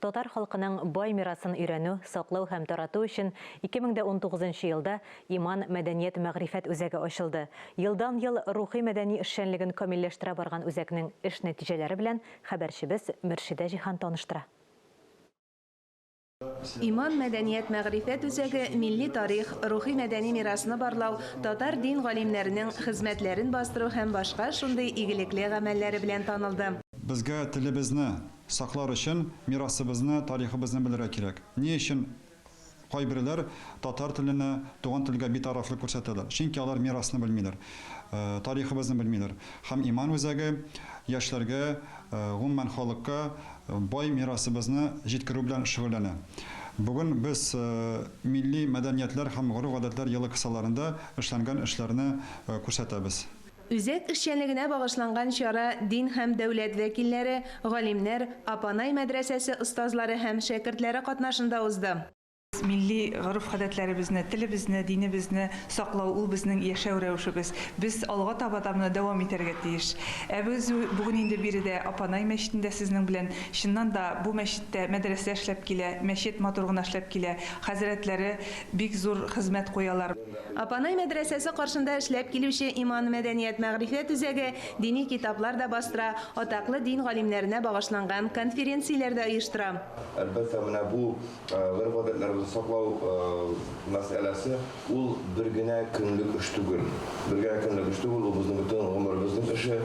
Татар халкының бай мирасын өйрәнү, саклау һәм тарату өчен 2019 нчы елда Иман мәдәният-мәгърифәт үзәге ачылды. Елдан-ел рухи-мәдәни эшчәнлеген камилләштерә барган үзәкнең эш нәтиҗәләре белән хәбәрчебез Мөршидә Җиһан таныштыра. Иман мәдәният-мәгърифәт үзәге милли тарих, рухи-мәдәни мирасны барлау, татар дин галимнәренең хезмәтләрен бастыру һәм башка шундый игелекле гамәлләре белән танылды. Безгә телебезне саклар өчен мирасыбызны, тарихыбызны белергә кирәк. Ни өчен кайбереләр татар теленә, туган телгә битарафлык күрсәтәләр? Чөнки алар мирасны белмиләр, тарихыбызны белмиләр. Һәм Иман үзәге яшьләргә, гомумән халыкка бай мирасыбызны җиткерү белән шөгыльләнә. Бүген без Милли мәдәниятләр һәм гореф-гадәтләр елы кысаларында эшләнгән эшләрне күрсәтәбез. Үзәк эшчәнлегенә багышланган чара дин һәм дәүләт вәкилләре, галимнәр, Апанай мәдрәсәсе остазлары һәм шәкертләре катнашында узды. Милли гореф-гадәтләребезне, телебезне, динебезне саклау, ул безнең яшәү рәвешебез. Без алга таба да моны дәвам итәргә тиеш. Ә без бүген инде биредә Апанай мәчетендә сезнең белән. Чыннан да, бу мәчеттә мәдрәсә эшләп килә, мәчет матур гына эшләп килә. Хәзрәтләре бик зур хезмәт куялар. Апанай мәдрәсәсе каршында эшләп килүче Иман мәдәният-мәгърифәт үзәге дини китаплар да бастыра, атаклы дин галимнәренә багышланган конференцияләр дә оештыра. Әлбәттә, менә бу гореф-гадәтләребезне саклау мәсьәләсе, ул бер генә көнлек эш түгел. Бер генә көнлек эш түгел, ул безнең бөтен гомеребезнең эше.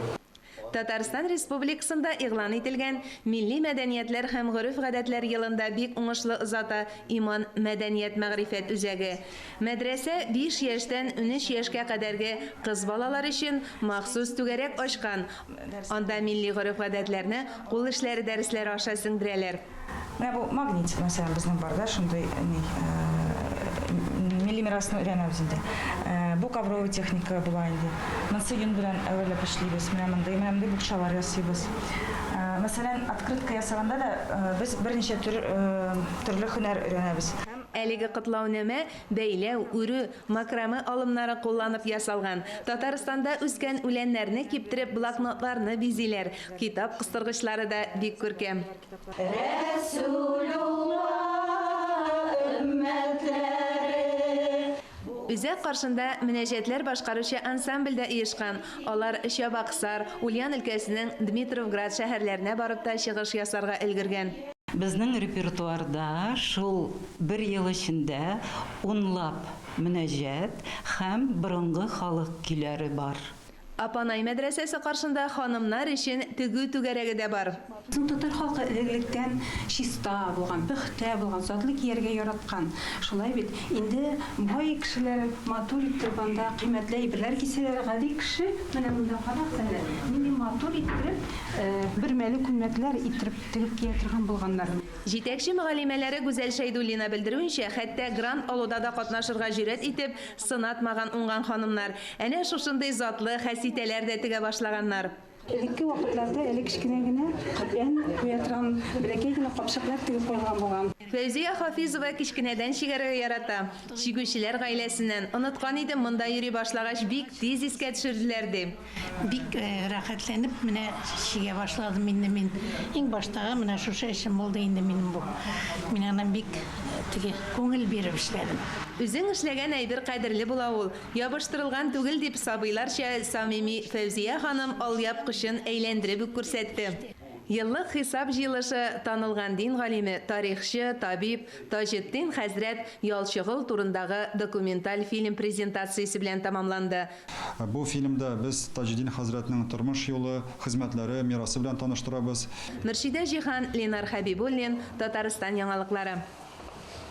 Татарстан Республикасында игълан ителгән Милли мәдәниятләр һәм гореф-гадәтләр елын да бик уңышлы озата Иман мәдәният-мәгърифәт үзәге. Мәдрәсә биш яшьтән 13 яшькә кадәрге кыз балалар өчен махсус түгәрәк ачкан, анда милли гореф-гадәтләрне кул эшләре дәресләре аша сеңдерәләр. Менә бу магнитик, мәсәлән, безнең бар да шундый ни, милли мирасны өйрәнәбез инде. Бу ковровый техника була инде. Монысы йон белән әвәләп эшлибез. Менә мондый, менә мондый букчалар ясыйбыз. Мәсәлән, открытка ясаганда да без берничә төр төрле һөнәр өйрәнәбез. Әлеге котлаунамә бәйләү, үрү, Макраме алымнары кулланып ясалган. Татарстанда үскән үләннәрне киптереп блокнотларны бизиләр. Китап кыстыргычлары да бик күркәм. Рәсүлулла өммәтләре. Үзәк каршында мөнәҗәтләр башкаручы ансамбль дә оешкан. Алар Чабаксар, Ульян өлкәсенең Дмитровград шәһәрләренә барып та чыгыш ясарга өлгергән. Безнең репертуарда шул бер ел эчендә унлап мөнәҗәт һәм борынгы халык көйләре бар. Апанай мәдрәсәсе каршында ханымнар өчен тегү түгәрәге дә бар. Безнең татар халкы элек-электән чиста булган, пөхтә булган, затлы кияргә яраткан. Шулай бит? Инде бай кешеләр матур иттереп анда кыйммәтле әйберләр кисәләр, гади кеше, менә монда карагыз әле, нинди матур иттереп бөрмәле күлмәкләр иттереп тегеп кия торган булганнар. Җитәкче мөгаллимәләре Гүзәл Шәйдуллина белдерүенчә, хәтта грант алуда да катнашырга җөрьәт итеп, сынатмаган уңган ханымнар. Әнә шушындый затлы хәситәләр дә тегә башлаганнар. Элекке вакытларда әле кечкенә генә Коръән куя торган бәләкәй генә капчыклар тегеп куелган булган. Фәүзия Хафизова кечкенәдән чигәргә ярата. Чигүчеләр гаиләсеннән. Оныткан идем, монда йөри башлагач, бик тиз искә төшерделәр, ди. Бик рәхәтләнеп менә чигә башладым инде мин. Иң баштагы менә шушы эшем булды инде минем бу. Мин аны бик теге күңел биреп эшләдем. Үзең эшләгән әйбер кадерле була ул, ябыштырылган түгел, дип сабыйларча самими Фәүзия ханым алъяпкычын әйләндереп үк күрсәтте. Еллык хисап җыелышы танылган дин галиме, тарихчы, табиб Таҗетдин хәзрәт Ялчыгол турындагы документаль фильм презентациясе белән тәмамланды. Бу фильмда без Таҗетдин хәзрәтнең тормыш юлы, хезмәтләре, мирасы белән таныштырабыз. Мөршидә Җиһан, Ленар Хәбибуллин, Татарстан яңалыклары.